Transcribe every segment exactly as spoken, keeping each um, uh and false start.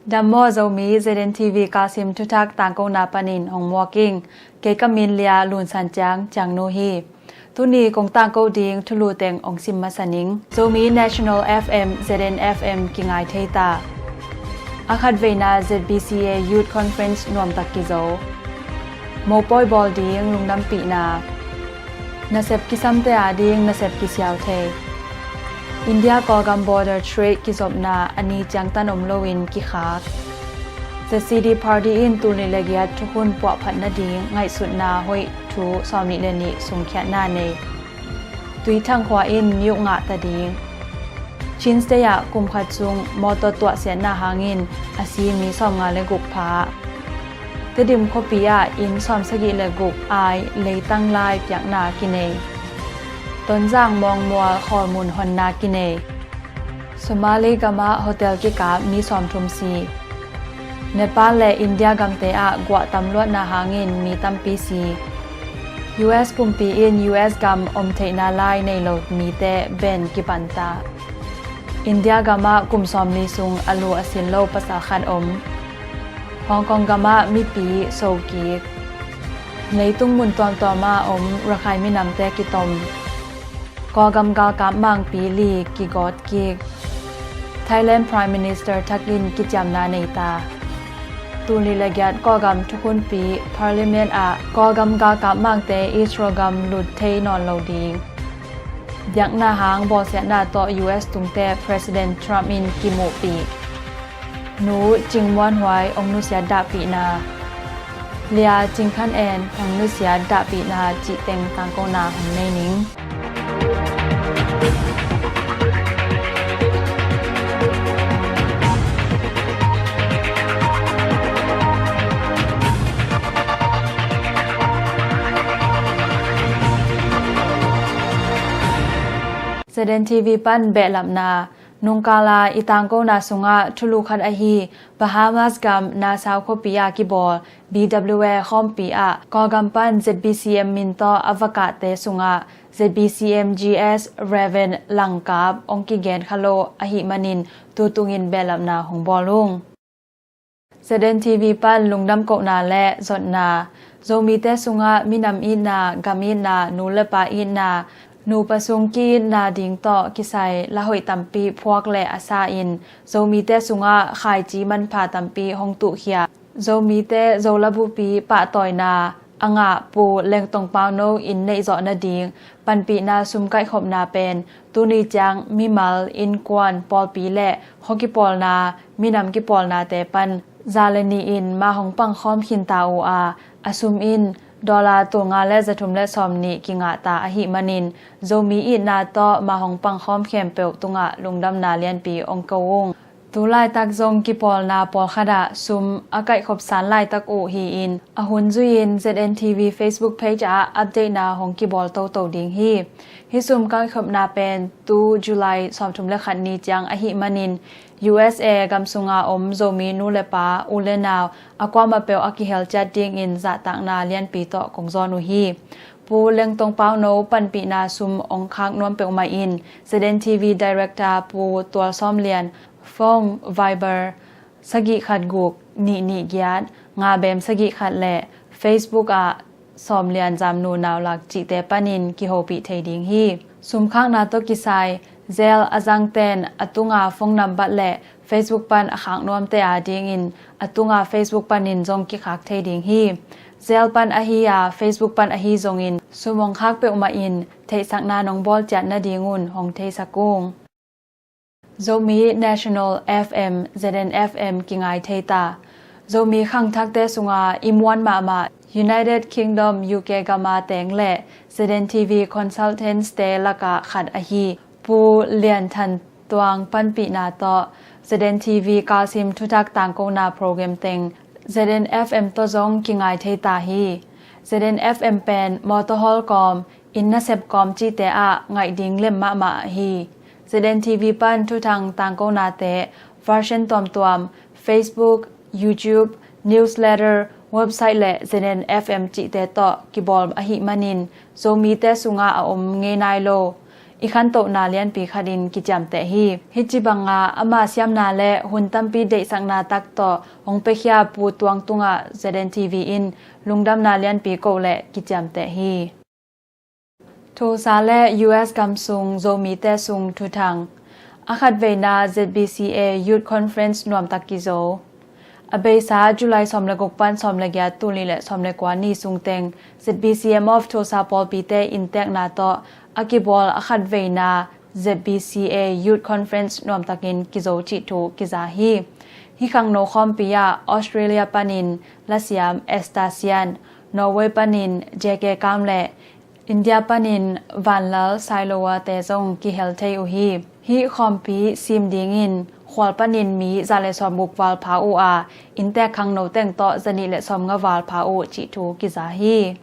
Dam maw Zomi, Z N T V Kalsim thuthak tangkona panin hong muak ing. Kei ka min Lia Lunsan Ciang, Ciangnu hi. Tuni kong tangko ding thulu teng hong sim masa ning. Zomi National F M, Z N F M kingai thei ta. A khatveina Z B C A Youth Conference nuamtak kizo. Mopawi bawl ding lungdampihna. Nasep kisamte ading nasep kisiau thei. India Kawlgam border trade kizopna a ni ciangtan om loin kikhak. Z C D party in tul nih le giat thukhun puahphat nading ngaihsutna hoih thu sawmnih le nih sungkhiatna nei. Tuithang khua in miuk ngah ta ding. Chin State ah kum khat sung mawtaw tuahsiatna hangin a si mi sawmnga le guk pha. Tedim khuapi ah inn sawmsagih le guk ai leitang lai piakna kinei. Tonzang Mawngmual khawlmun honna kinei. Somali gamah hotel kikap mi sawmthum si. Nepal le India gamte ah guah tamluatna hangin mi tampi si. U S pumpi in U S gam om theihna lai nei lo mite ban kipanta. India gamah kum sawmli sung a lu a sil lo pasal khat om. Hong Kong gamah mipi sokik. Leitung mun tuamtuam ah om Rakhine minamte kitom. Kawlgam galkap mangpi li kigawt kik. Thailand Prime Minister thakin kiciamna nei ta. Tul nih le giat Kawlgam thukhunpi Parliament ah Kawlgam galkap mangte Israel gam lut thei nawn lo ding. Biakna hang bawlsiatna tawh U S tungte President Trump in kimuhpih. Nu Cing Muan Huai hong nusiat dahpihna. Lia Cing Khan En hong nusiat dahpihna cih teng tangkona hong nei ning. Z N T V pan behlapna. Nungkala i tangkona sungah thulu khat ahi Bahamas gam Nassau khuapi ah kibawl B W A khawmpi ah Kawlgam pan Z B C M min tawh a va kahte sungah Z B C M G S Reverend Langkap hong kigen kha lo ahih manin tutungin behlapna hong bawl ung. Z N T V pan lungdam kohna le zotna. Zomite sungah minam itna, gam itna, nu le pa itna, nupa sung ki-itna ding tawh kisai lahoih tampi phuak le a sa in Zomite sungah khaici manpha tampi hong tuhkhia. Zomite Zolabupi pahtawina a ngah Pu Lengtong Pauno inn neihzawh nading panpihna sum kaihkhopna pen tuni ciang mimal, innkuan, pawlpi le khua kipawlna, minam kipawlnate pan za le nih in ma hong pangkhawm khinta uh a, a sum in dollar tulnga le zathum le sawmnih kingahta ahih manin Zomi itna tawh ma hong pangkhawm khempeuh tungah lungdamna lianpi hong ko ung. Tu laitak zong kipawlna pawlkhat ah sum a kaihkhop san laitak uh hi-in a hun zui-in Z N T V Facebook page ah updatena hong kibawl toto ding hi. Hih sum kaihkhopna pen tu July sawmthum le khat ni ciang ahih manin U S A gam sunga om Zomi nu le pa, u le nau a kuamah peuh a kihel ciat dingin zahtakna lianpi tawh kong zawn uh hi. Pu Lengtong Pauno panpihna sum hong khak nuam peuhmah in Z N T V Director Pu Tual Sawm Lian, phone, Viber, sagih khat guk nih nih giat nga bem sagih khat le Facebook ah Sawm Lian Zamnu Naulak cihte panin kihopih thei ding hi. Sumkhakna tawh kisai Zelle a zangten a tunga phone nambat le Facebook pan a khak nuamte adingin a tunga Facebook panin zong kikhak thei ding hi. Zelle pan ahi a Facebook pan ahi zongin sum hong khak peuhmah in theihsakna nong bawl ciat nadingun hong theisak ung. Zomi National F M, Z N F M kingai thei ta. Zomi khangthakte sunga i muan mahmah United Kingdom, U K gama teng le Z N T V consultants te lakah khat ahi Pu Lian Than Tuang panpihna tawh Z N T V Kalsim thuthak tangkona program teng Z N F M tawh zong kingai thei ta hi. Z N F M pen mawtaw hawl kawm, inn nasep kawm cihte ah ngaih ding lem mahmah hi. Z N T V pan thuthang tangkonate version tuamtuam, Facebook, YouTube, newsletter, website le Z N F M cihte tawh kibawl ahih manin Zomite sungah a om ngei nai lo. i khantohna lianpi khatin kiciamteh hi. Hih ci banga ama siamna le hun tampi deihsakna tak tawh hong piakhia Pu Tuang tungah Z N T V in lungdamna lianpi ko le kiciamteh hi. Tulsa le U S gam sung Zomite sung thuthang. A khatveina Z B C A Youth Conference nuamtak kizo. A beisa July sawm le guk pan sawm le giat, tul nih le sawm le kua ni sungteng Z B C M of Tulsa pawlpite inntekna tawh a kibawl a khatveina Z B C A Youth Conference nuamtakin kizo cih thu kiza hi. Hih khangno khawmpi ah Australia panin lasiam Esther Sian, Norway panin J K Kam le India panin Vanlal Sailowa te zong kihel thei uh hi. Hih khawmpi sim dingin khual panin mi za le sawm guk val pha uh a, inntek khangno teng tawh za nih le sawm nga val pha uh cih thu kiza hi.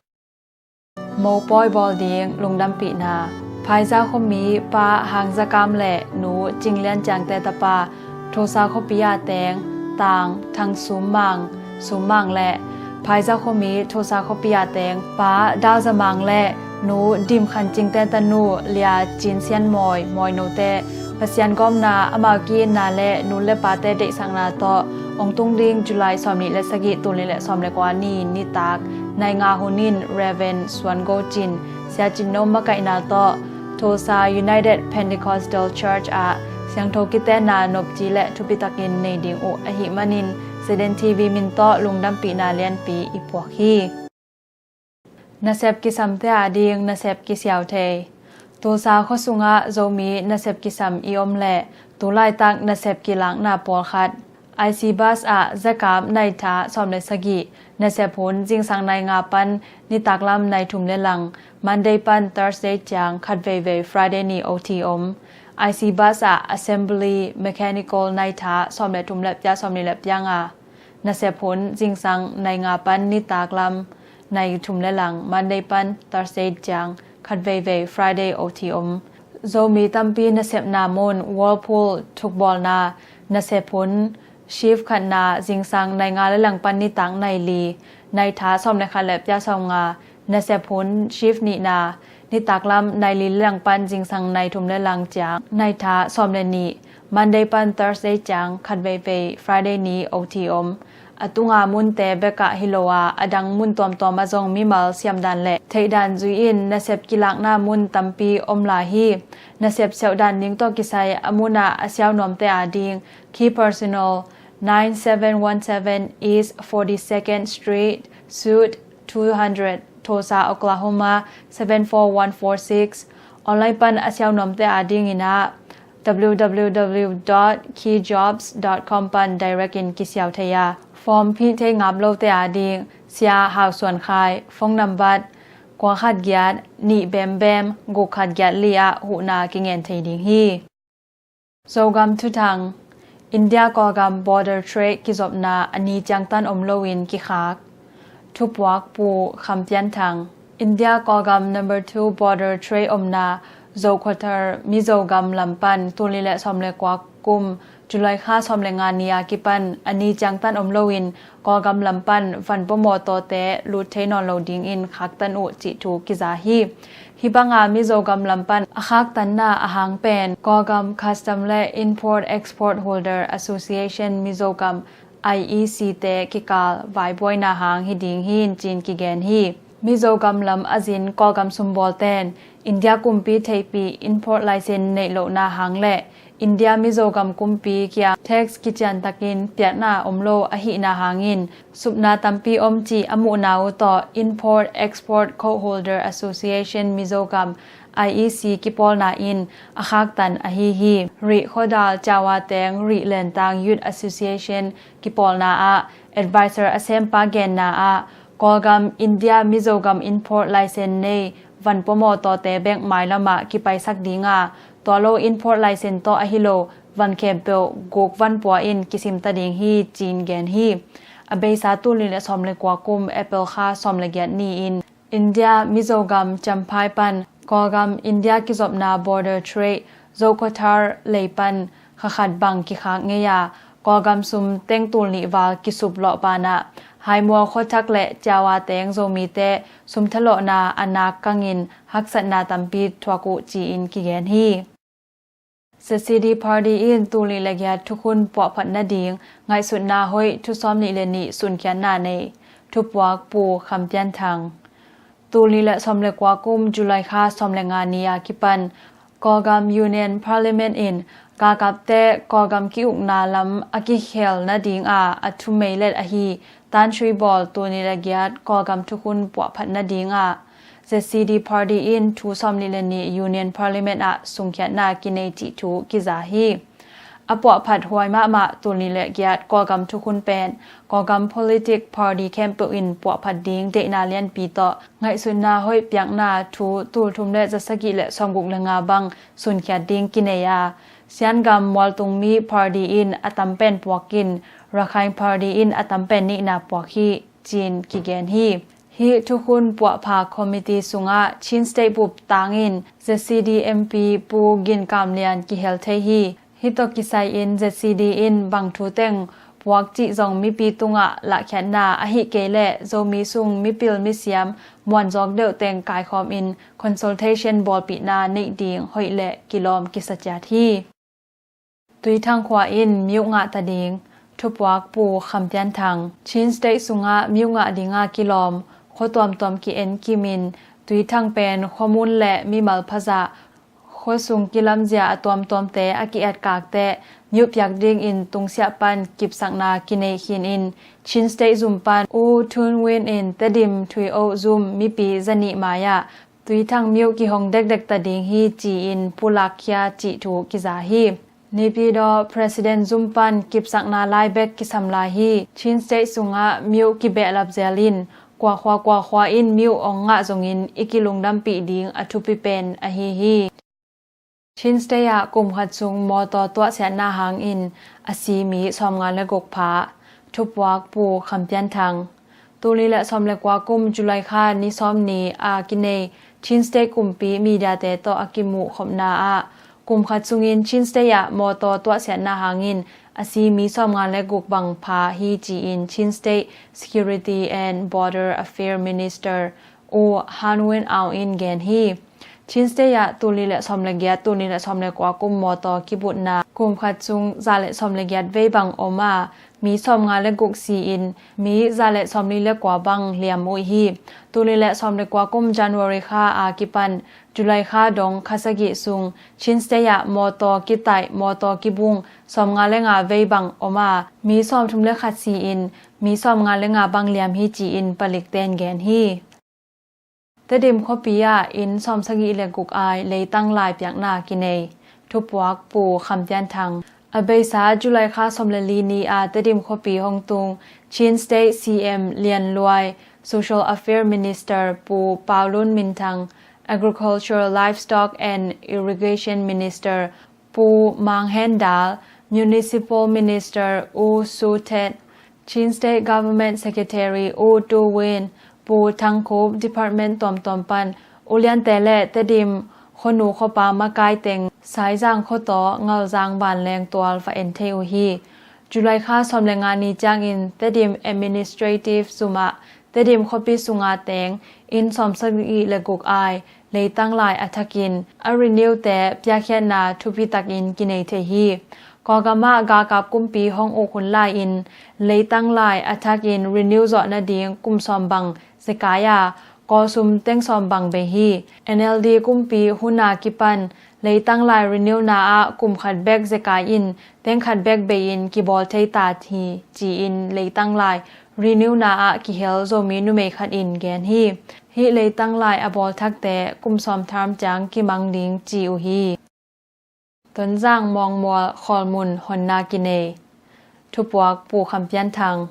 Mopawi bawl ding lungdampihna. Phaiza khuami Pa Hang Za Kam le Nu Cing Lian Ciangte tapa Tulsa khuapi a teng Tang Thang Sum Mang, Sum Mang le Phaiza khuami Tulsa khuapi a teng Pa Dau Za Mang le Nu Dim Khan Cingte tanu Lia Cin Sian Mawi, Mawi Note, Pasian gawmna, amau ki-itna le nu le pate deihsakna tawh hong tung ding July sawm nih le sagih, tul nih le sawm le kua ni nitak nai nga hun in Rev. Suan Go Cin, Sia Cin No makaihna tawh Tulsa United Pentecostal Church ah siangtho kitenna nopci le thupitakin nei ding uh ahih manin Z N T V min tawh lungdampihna lianpi i puak hi. Nasep kisamte ading nasep kisiau thei. Tulsa khua sungah Zomi nasep kisam i om leh tulaitak nasep kilakna pawlkhat, I C Bus ah zakap nai tha sawm le sagih, nasep hun zingsang nai nga pan nitaklam nai thum le lang, Monday pan Thursday ciang khat veivei Friday ni O T om. I C Bus ah Assembly Mechanical nai tha sawm le thum le pia sawm nih le pia nga, nasep hun zingsang nai nga pan nitaklam nai thum le lang, Monday pan Thursday ciang khat veivei Friday O T om. Zomi tampi nasepna mun Whirlpool thukbawlna, nasep hun shift khatna zingsang nai nga le lang pan nitak nai li, nai tha sawm le khat le pia sawm nga, nasep hun shift nihna nitaklam nai li le lang pan zingsang nai thum le lang ciang nai tha sawm le nih, Monday pan Thursday ciang khat veivei Friday ni O T om. A tunga munte bekah hi lo a, a dang mun tuamtuam ah zong mimal siamdan le theihdan zui-in nasep kilakna mun tampi om lai hi. Nasep siauhdan ning tawh kisai a munah a siau nuamte ading key personnel, nine seven one seven East forty-second Street, Suite two hundred, Tulsa, Oklahoma seven four one four six. Online pan a siau nuamte adingin ah W W W dot key jobs dot com pan direct in kisiau thei a, form phih thei ngap lote ading Sia Hau Suan Khai, phone number kua khat giat nih bem bem guk khat giat li ah huhna kingen thei ding hi. Zogam thuthang. India Kawlgam border trade kizopna a ni ciangtan om loin kikhak. Thupuak Pu Kham Pian Thang. India Kawlgam number two border trade omna Zokhuathar Mizogam lam pan tul nih le sawm le kua kum July kha sawm le nga ni a kipan a ni ciangtan om loin Kawlgam lam pan van pua mawtawte lut thei nawn lo dingin khaktan uh cih thu kiza hi. Hih banga Mizogam lam pan a khaktanna a hang pen Kawlgam Custom le Import Export Holder Association Mizogam, I E C te kikal vaibuaina hang hi ding hi in cin kigen hi. Mizogam lam a zin Kawlgam sumbawlten India kumpi theihpih import license neih lohna hang le India Mizogam kumpi kiang tax kiciantakin piakna om lo ahihna hangin supna tampi om cih a muhna uh tawh Import Export Code Holder Association Mizogam, I E C kipawlna in a khaktan ahi hi. Rih Khuadal Cawa Teng Rih Lentang Youth Association kipawlna ah advisor a sempa genna ah Kawlgam India Mizogam import license nei van pua mawtawte bek mailamah kipaisak dinga, tua lo import license tawh ahi lo van khempeuh guk van pua in kisimta ding hi cin gen hi. A beisa tul nih le sawm le kua kum April kha sawm le giat ni-in India Mizogam Champhai pan Kawlgam India kizopna border trade Zokhuathar lei pan kha khat bang kikhak ngei a, Kawlgam sum teng tul nih val kisup lawh banah Haimual khuathak le Tiawa teng Zomite sumthalawhna a nak kangin haksatna tampi thuak uh ci-in kigen hi. Z C D Party in tul nih le giat thukhun puahphat nading ngaihsutna hoih thu sawm nih le nih sunkhiatna nei. Thupuak Pu Kham Pian Thang. Tul nih le sawm le kua kum July kha sawm le nga ni a kipan Kawlgam Union Parliament in galkapte Kawlgam ki-ukna lam a kikhel nadinga a thumei let ahi Tan Sri Bawl tul nih le giat Kawlgam thukhun puahphat nadinga Z C D Party in thu sawm nih le nih Union Parliament ah sungkhiatna kinei cih thu kiza hi. A puahphat huai mahmah tul nih le giat Kawlgam thukhun pen Kawlgam politic party khempeuh in puahphat ding deihna lianpi tawh ngaihsutna hoih piakna thu tul thum le za sagih le sawmguk le nga bang sunkhiat ding kinei a, Siangam mualtung mi party in a tam pen puak in, Rakhine party in a tam pen nihna puak hi ci-in kigen hi. Hih thukhun puahpha committee sungah Chin State bup tangin Z C D M P Pu Gin Kam Lian kihel thei hi. Hih tawh kisai-in Z C D in bang thu teng puak cih zong mipi tungah lahkhiatna ahih kei leh Zomi sung mipil misiam muanzawk deuh teng kaikhawm in consultation bawlpihna neih ding hoih le kilawm kisa ciat hi. Tuithang khua in miuh ngah ta ding. Thupuak Pu Kham Pian Thang. Chin State sungah miuh ngah dinga kilawm khua tuamtuam ki-en kimin Tuithang pen khuamun le mimal phazah khuasung kilamzia a tuamtuamte a ki-etkakte miuh piak dingin tungsiah pan kipsakna kinei khin in Chin State zum pan U Thun Win in Tedim Thui-o zum mipi zanih mai-ah Tuithang miuh kihong dekdek ta ding hi ci-in pulakkhia cih thu kiza hi. Naypyidaw President zum pan kipsakna lai bek kisam lai hi. Chin State sungah miuh kibehlap zel in kuakhua kuakhua in miuh ong ngah zongin i kilungdampih ding a thupi pen ahi hi. Chin State ah kum khat sung mawtaw tuahsiatna hangin a si mi sawmnga le guk pha. Thupuak Pu Kham Pian Thang. Tul nih le sawm le kua kum July kha ni sawm ni a kinei Chin State kumpi mediate tawh a kimuh khopna ah kum khat sungin Chin State ah mawtaw tuahsiatna hangin a si mi sawmnga le guk bang pha hi ci-in Chin State Security and Border Affairs Minister U Han Win Aung in gen hi. Chin State ah tul nih le sawm le giat, tul nih le sawm le kua kum mawtaw kibutna kum khat sung za le sawm le giat vei bang om a, mi sawmnga le guk si-in mi za le sawmli le kua bang liam uh hi. Tul nih le sawm le kua kum January kha a kipan July kha dong kha sagih sung Chin State ah mawtaw kitaih, mawtaw kibung sawmnga le nga vei bang om a, mi sawmthum le khat si-in mi sawmnga le nga bang liam hi ci-in palikten gen hi. Tedim khuapi ah inn sawmsagih le guk ai leitang lai piakna kinei. Thupuak Pu Kham Pian Thang. A beisa July kha sawm le li ni a Tedim khuapi hong tung Chin State C M Lian Luai, Social Affairs Minister Pu Pau Lun Min Thang, Agriculture, Livestock and Irrigation Minister Pu Mang Hen Dal, Municipal Minister U Su Thet, Chin State Government Secretary U Tu Win, Pu Thang Khup, department tuamtuam pan uliante le Tedim khuanu khuapa makai teng Saizang khuataw Ngalzang vanleng tual va en thei uh hi. July kha sawm le nga ni ciangin Tedim Administrative zum ah Tedim khuapi sunga teng inn sawmsagih le guk ai leitang lai a thakin a renew te piakkhiatna thupi takin kinei thei hi. Kawlgam ah galkap kumpi hong uk hun lai-in leitang lai a thakin renew zawh nading kum sawm bang zekai a, kawlsum teng sawm bang bei hi. N L D kumpi hun a kipan leitang lai renew na ah kum khat bek zekai in teng khat bek bei-in kibawl thei ta hi ci-in leitang lai renew na ah kihel Zomi numei khat in gen hi. Hih leitang lai a bawl thakte kum sawm thum ciang kimang ding ci uh hi. Tonzang Mawngmual Khawlmun honna kinei. Thupuak Pu Kham Pian Thang.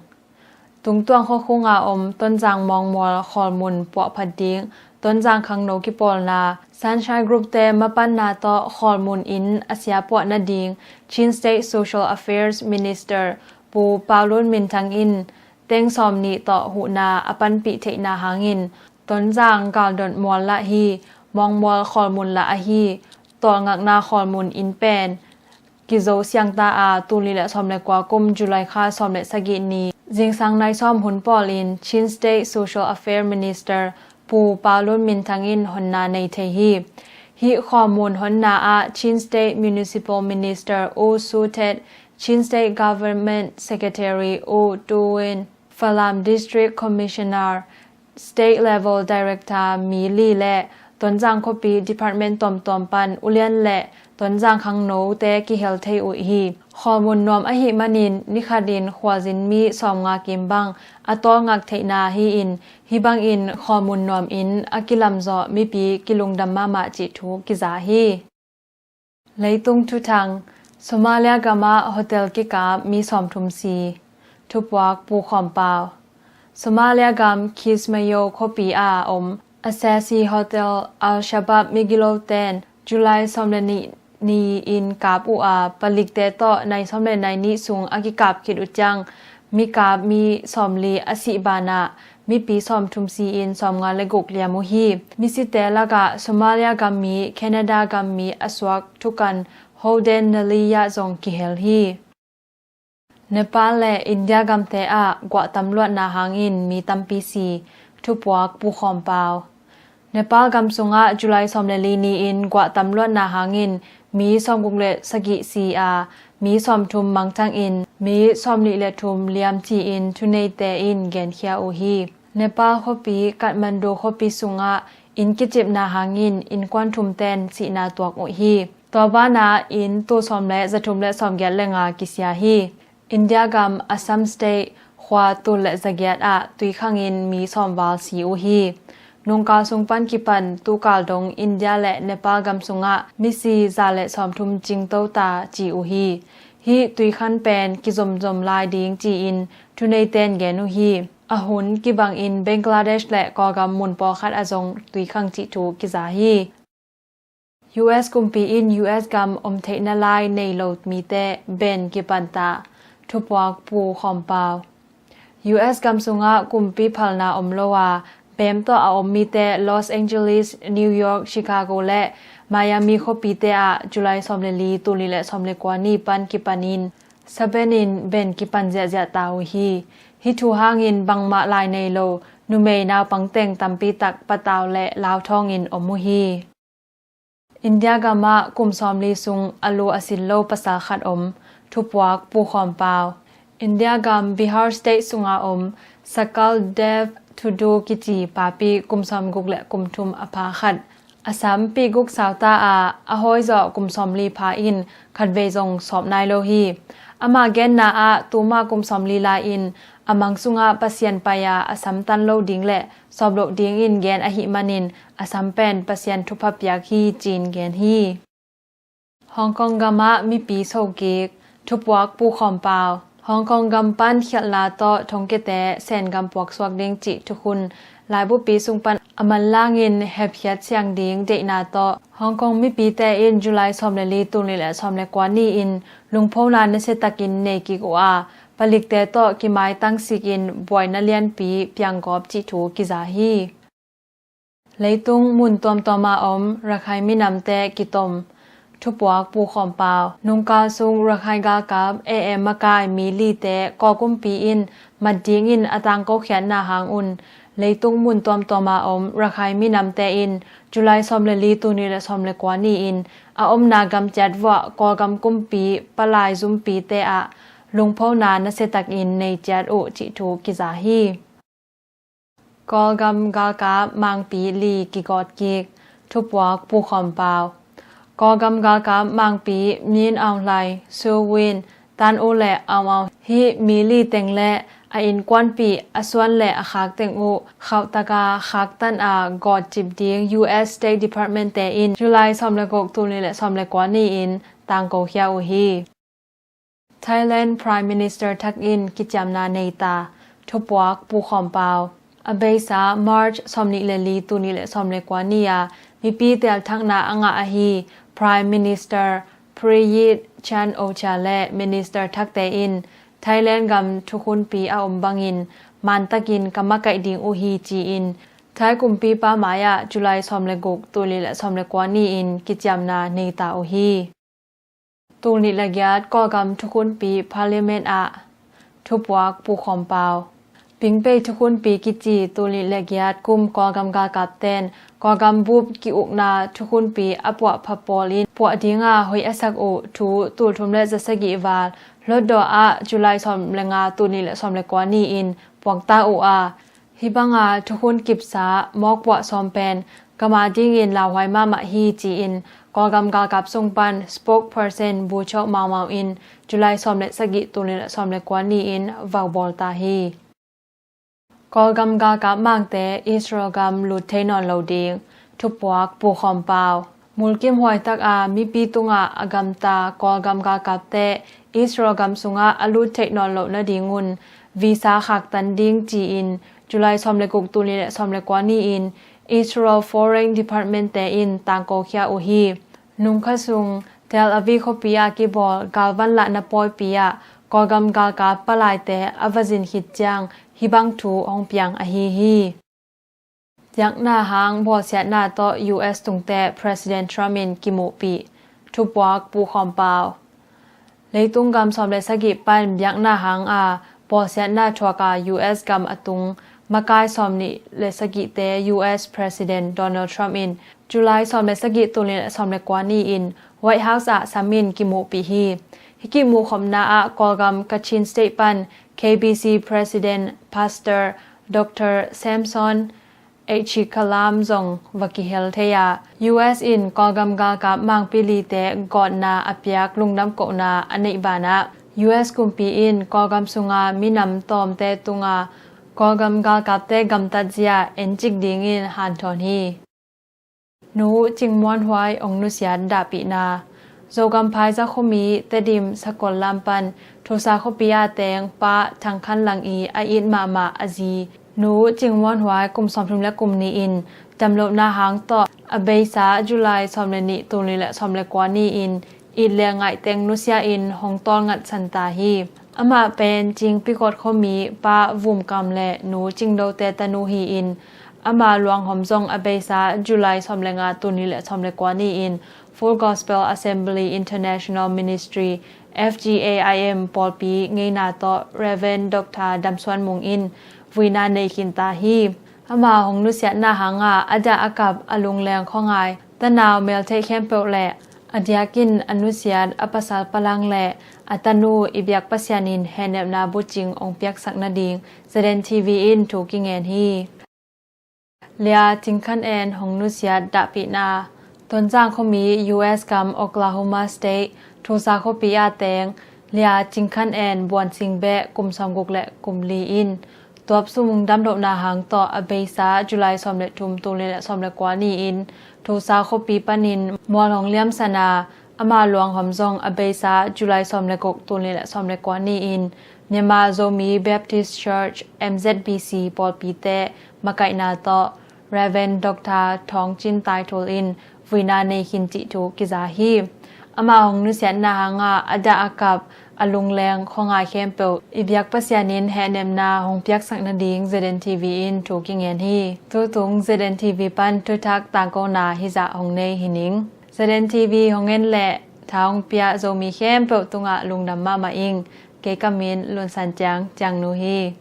Tungtuang khuakhunga om Tonzang Mawngmual Khawlmun puahphat ding Tonzang khangno kipawlna Sunshine Group te mapanna tawh Khawlmun inn a siapuah nading Chin State Social Affairs Minister Pu Pau Lun Min Thang in teng sawm nih tawh huhna a panpih theihna hangin Tonzang galdot mual lah hi. Mawngmual Khawlmun lah ahi tawlngakna Khawlmun inn pen kizo siangta a, tul nih le sawm le kua kum July kha sawm le sagih ni zingsang nai sawm hun pawlin Chin State Social Affairs Minister Pu Pau Lun Min Thang in honna nei thei hi. Hih khawmun honna ah Chin State Municipal Minister U Su Tet, Chin State Government Secretary U Tu Win, Falam District Commissioner, State Level Director mi li le Tonzang khuapi department tuamtuam pan ulian le Tonzang khangnote kihel thei uh hi. Khawmun nuam ahih manin nikhatin khualzin mi sawmnga kim bang a tawlngak theihna hi-in, hih bangin khawmun nuamin a kilamzawh mipi kilungdam mahmah cih thu kiza hi. Leitung thuthang. Somalia gamah hotel kikap mi sawmthum si. Thupuak Pu Khawm Pau. Somalia gam Kismayo khuapi a om Asasi Hotel Al-Shabab migiloten July sawm le nih ni-in kap uh a, palikte tawh nai sawm le nai nih sung a kikap khit uh ciang mikap mi sawmli a sih banah mipi sawmthum si-in sawmnga le guk liam uh hi. Misite lakah Somalia gammi, Canada gammi a suak thukan Holden Naliya zong kihel hi. Nepal le India gamte ah guahtam luatna hangin mi tampi si. Thupuak Pu Khawm Pau. Nepal gam sungah July sawm le li ni-in guahtam luatna hangin mi sawmguk le sagih si a, mi sawmthum mangthangin mi sawmnih le thum liam ci-in thuneite in genkhia uh hi. Nepal khuapi Kathmandu khuapi sungah inn kicipna hangin innkuan thumten sihna tuak uh hi. Tua banah inn tul sawm le zathum le sawmgiat le nga kisia hi. India gam Assam State khua tul le zagiat ah tuikhangin mi sawmval si uh hi. Nungkal sung pan kipan tukal dong India le Nepal gam sungah misi za le sawmthum cingto ta ci uh hi. Hih tuikhang pen kizomzom lai ding ci-in thuneiten gen uh hi. A hun kibangin Bangladesh le Kawlgam mun pawlkhat ah zong tuikhang cih thu kiza hi. U S kumpi in U S gam om theihna lai nei lo mite bem kipanta. Thupuak Pu Khawm Pau. U S gam sungah kumpi phalna om lo a, bem tawh a om mite Los Angeles, New York, Chicago le Miami khuapite ah July sawm le li, tul nih le sawm le kua ni pan kipanin sabenin bem kipan ziahziah ta uh hi. Hih thu hangin bangmah lai nei lo numei naupang teng tampi tak patau le lauthawngin om uh hi. India gamah kum sawmli sung a lu a sin lo pasal khat om. Thupuak Pu Khawm Pau. India gam Bihar State sunga om Sakal Dev Tudu kici papi kum sawmguk le kum thum a pha khat. A sam pihguk sauta a, a hawizawh kum sawmli pha in khatvei zong sawp nai lo hi. Amah genna ah tuma kum sawmli lai-in a mang sungah Pasian pai-a a sam tan lo ding le sawp loh dingin gen ahih manin a sam pen Pasian thupha piak hi ci-in gen hi. Hong Kong gamah mipi sokik. Thupuak Pu Khawm Pau. Hong Kong gam pan khialhna tawh thongkiate Sen gam puaksuak ding cih thukhun laibupi sung pan a manlangin hepkhiat siang ding deihna tawh Hong Kong mipite in July sawm le li, tul nih le sawm le kua ni-in lungphona nasiatakin nei kik uh a, palikte tawh kimaitang sikin buaina lianpi pianggawp cih thu kiza hi. Leitung mun tuamtuama om Rakhine minamte kitom. Thupuak Pu Khawm Pau. Nungkal sung Rakhine galkap A M makai mi lite Kawl kumpi in mat dingin a tangkokhiatna hang un leitung mun tuamtuama om Rakhine minamte in July sawm le li, tul nih le sawm le kua ni-in a omna gam ciat vuah Kawlgam kumpi palai zumpite ah lungphona nasiatakin nei ciat uh cih thu kiza hi. Kawlgam galkap mangpi li kigawt kik. Thupuak Pu Khawm Pau. Kawlgam galkap mangpi Min Aung Hlaing, Su Win, Tan U le Aung Aung, hih mi li teng le a innkuanpih a suan le a khak teng uh khauhtaka khaktan a gawtcip ding U S State Department te in July sawm le guk, tul nih le sawm le kua ni-in tangkokhia uh hi. Thailand Prime Minister thak in kiciamna nei ta. Thupuak Pu Khawm Pau. A beisa March sawmnih le li, tul nih le sawm le kua ni-a mipi telthakna a ngah ahi Prime Minister Prayut Chan-o-cha le Minister thakte in Thailand gam thukhunpi a om bangin mantakin ka makaih ding uh hi ci-in Thai kumpipa mai-ah July sawm le guk, tul nih le sawm le kua ni-in kiciamna nei ta uh hi. Tul nih le giat Kawlgam thukhunpi Parliament ah thupuak pukhawm pau. Pingpei thukhunpi kici tul nih le giat kum Kawlgam galkapten Kawlgam bup ki-ukna thukhunpi a puahpha pawl in puah dinga hoih a sak uh thu tul thum le za sagih val Hlutdaw ah July sawm le nga tul nih le sawm le kua ni-in puangta uh a, hih banga thukhun kipsa mawkpuah sawm pen gam adingin lauhuai mahmah hi ci-in Kawlgam galkap sung pan spokesperson Bu Chok Mau Mau in July sawm le sagih tul nih le sawm le kua ni-in vaubawl ta hi. Kawlgam galkap mangte Israel gam lut thei nawn lo ding thupuak pukhawm pau. Mulkimhuai taka mipi tungah a gamta Kawlgam galkapte Israel gam sungah a lut theih nawn loh nadingun visa khaktan ding ci-in July sawm le guk tul nih le sawm le kua ni-in Israel Foreign Department te in tangkokhia uh hi. Nungkha sung Tel Aviv khuapi ah kibawl galvan lahna pawipi ah Kawlgam galkap palaite a va zin khit ciang hih bang thu hong piang ahi hi. Biakna hang bawlsiatna tawh U S tungte President Trump in kimuhpih thupuak pukhawm pau. Leitung gam sawm le sagih pan biakna hanga bawlsiatna thuaka U S gam a tung makai sawm nih le sagihte U S President Donald Trump in July sawm le sagih tul nih le sawm le kua ni-in White House ah sam in kimuhpih hi. Hih kimuhkhopna ah Kawlgam Kachin State pan K B C President Pastor Doctor Samson H Kalam zong va kihel thei a, U S in Kawlgam galkap mangpi lite gawtna a piak lungdam kohna a neih banah U S kumpi in Kawlgam sunga minam tawmte tunga Kawlgam galkapte gamtatzia encik dingin hanthawn hi. Nu Cing Muan Huai hong nusiat dahpihna. Zogam Phaiza khuami Tedim Sakol lam pan Tulsa khuapi a teng Pa Thang Khan Lang i a it mahmah a zi Nu Cing Muan Huai kum sawmthum le kum nih in damlohna hang tawh a beisa July sawm le nih tul nih le sawm le kua ni-in it le ngaih teng nusia in hong tawlngatsan ta hi. Amah pen Cing Pikot khuami Pa Vum Kam le Nu Cing Dote tanu hi-in ama luanghom zong a beisa July sawm le nga tul nih le sawm le kua ni-in Full Gospel Assembly International Ministry, F G A I M pawlpi ngeina tawh Reverend Doctor Dam Suan Mung in vuina nei khin ta hi. Ama hong nusiatna hanga a dah a kap a lungleng khuangai tanau meltheih khempeuh le a diakin a nusiat a pasal palang le a tanu i biak Pasian in hehnepna bucing hong piaksak nading Z N T V in thu kingen hi. Lia Cing Khan En hong nusiat dahpihna. Tonzang khuami U S gam Oklahoma State Tulsa khuapi a teng Lia Cing Khan En Buan Sing Beh kum sawmguk le kum li in tuapsum damlohna hang tawh a beisa July sawm le thum tul nih le sawm le kua ni-in Tulsa khuapi panin mual hong liamsan a, ama luanghom zong a beisa July sawm le guk tul nih le sawm le kua ni-in Myanmar Zomi Baptist Church, M Z B C pawlpite makaihna tawh Reverend Doctor Thawng Cin Tai Thul in vuina nei khin cih thu kiza hi. Ama hong nusiatna hanga a dah a kap a lungleng khuangai khempeuh i biak Pasian in hehnepna hong piaksak nading Z N T V in thu kingen hi. Tutung Z N T V pan thuthak tangkona hizah hong nei hi ning. Z N T V hong en le tha hong pia Zomi khempeuh tungah lungdam mahmah ing. Kei ka min Lun San Ciang, Ciang Nu hi.